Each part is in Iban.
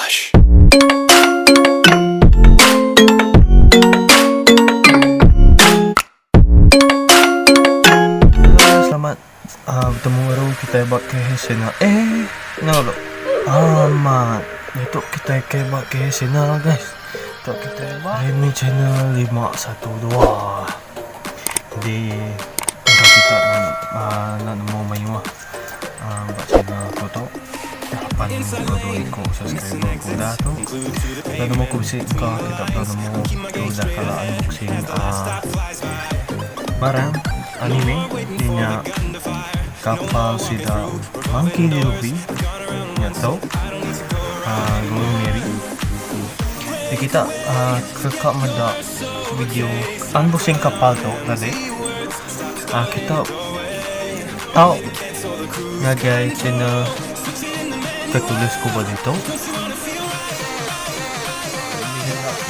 Rush. Selamat uh, betemu baru kita ba KH channel. Eh, no lo. Alamak, itu kita ke ba KH channel lah guys. Tu kita ba Remy channel 512. Jadi engka kita nak uh, nak nemu mayuh uh, ba channel aku tu. 82 iku subscriber aku udah tu. Udah nemu aku bisi engka kita udah nemu udah kala unboxing uh, barang anime inya kapal sida Monkey D. Luffy nya tu uh, Going Merry. Jadi kita uh, keka meda video unboxing kapal tu tadi. Uh, kita tau ngagai channel ke tulis ku ba ditu.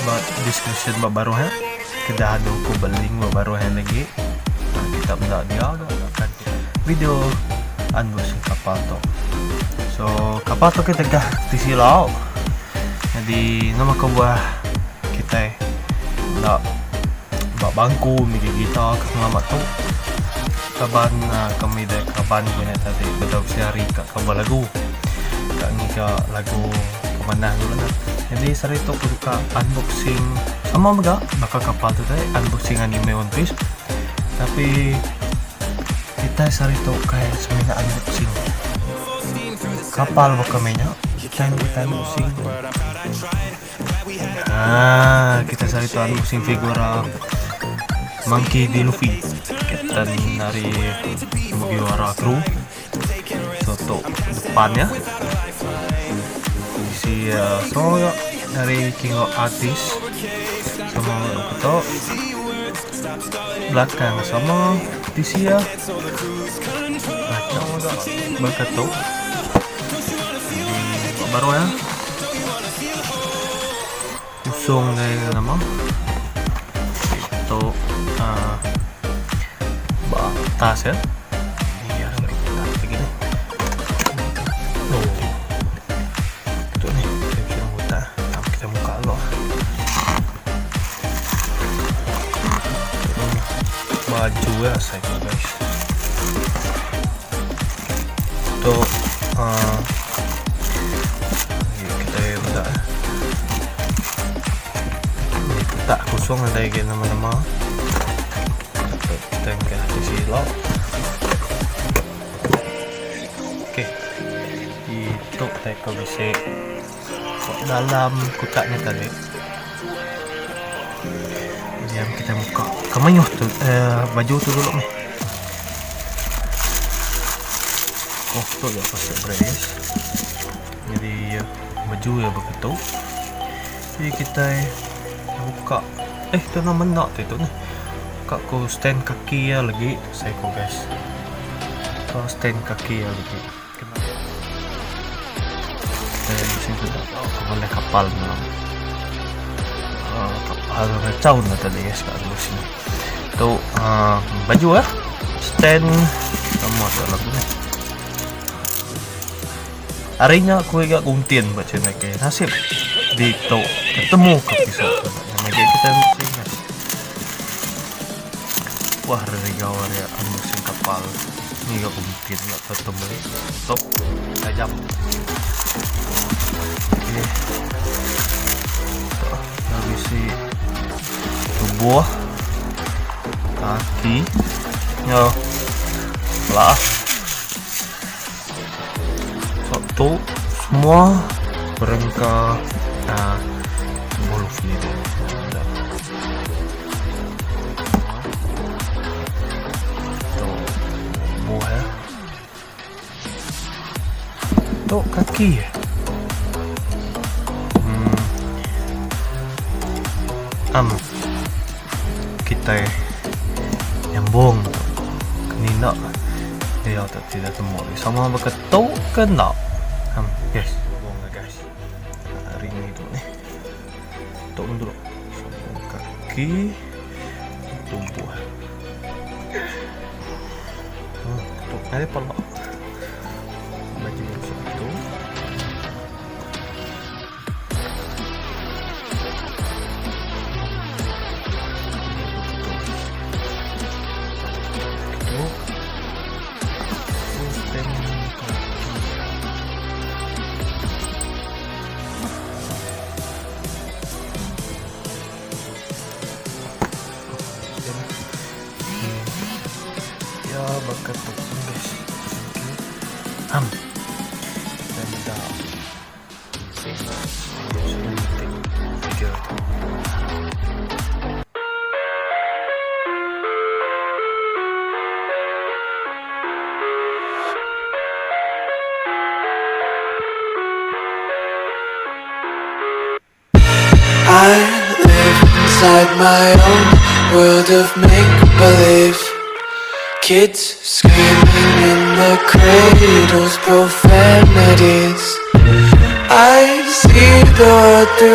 Ba description ba baruh eh. Kedah adu ku ba link ba baruh eh lagi. Kita meda dia ga akan video unboxing kapal tu. So kapal tu kita gah tisi lau. Jadi nama kebuah kitai enda ba bangku migi gita ke pengelama tu kaban kami deh kaban ku nya tadi bedau bisi hari ka cover lagu ka ngiga lagu ke manah dulu nah. Jadi sehari tu ku deka unboxing sama mega baka kapal tu tadi unboxing anime One Piece tapi kitai sehari tu kai semina unboxing kapal baka meh nya kitai kitai unboxing. Ah, kita sehari tu unboxing figura Monkey D. Luffy. Captain dari Mugiwara Crew. So tu depannya. Isi uh, so dari King of Artist sama tu belakang sama TC ya. Macam berketuk. Jadi baru ya. Usung dari nama itu uh, tas ya. Iya, begini. Oh. Itu nih, kita bisa buka. Kita buka dulu. Baju ya saya guys. Tu uh, kita buka. Ni kotak kosong ada lagi nama-nama. Kita angkat sisi lock. Okey. Itu kita bisi dalam kotaknya tadi. Diam kita buka. Kemayuh tu eh, baju tu dulu ni. Oh, tu ya pasal beres. Jadi baju ya begitu. Jadi kita buka. Eh, tu nama nak tu tu ni. Buka ku stand kaki ya lagi. Saya ku guys. Kau stand kaki ya lagi. Kena. Kita di sini sudah boleh kapal ni. Uh, kapal kacau lah tadi guys kat sini. Tu uh, baju ya. Stand sama dalam ni. Hari nya aku agak guntin buat channel ke. Nasib di tu ketemu ke pisau tu. Yang kita unboxing guys. Wah, regau hari unboxing kapal. Ni gak guntin nak ketemu. Top tajam. Okey. Dah bisi tubuh kaki. Yo. Lah. Satu semua perengka uh, tubuh Luffy tu. Tubuh ya. Tu kaki. Hmm. Am. Kita nyambung tu. Kena dia tak tidak temu lagi. Sama berketuk ke nak? Yes. Sambung lah guys. Hari ni tu ni. Tok dulu. Sambung kaki. Tubuh. Ketuk ada pala. Baju satu. kasih sudah nganti video tu. I live inside my own world of make-believe. Kids screaming in the cradles, profanities. I see the world through.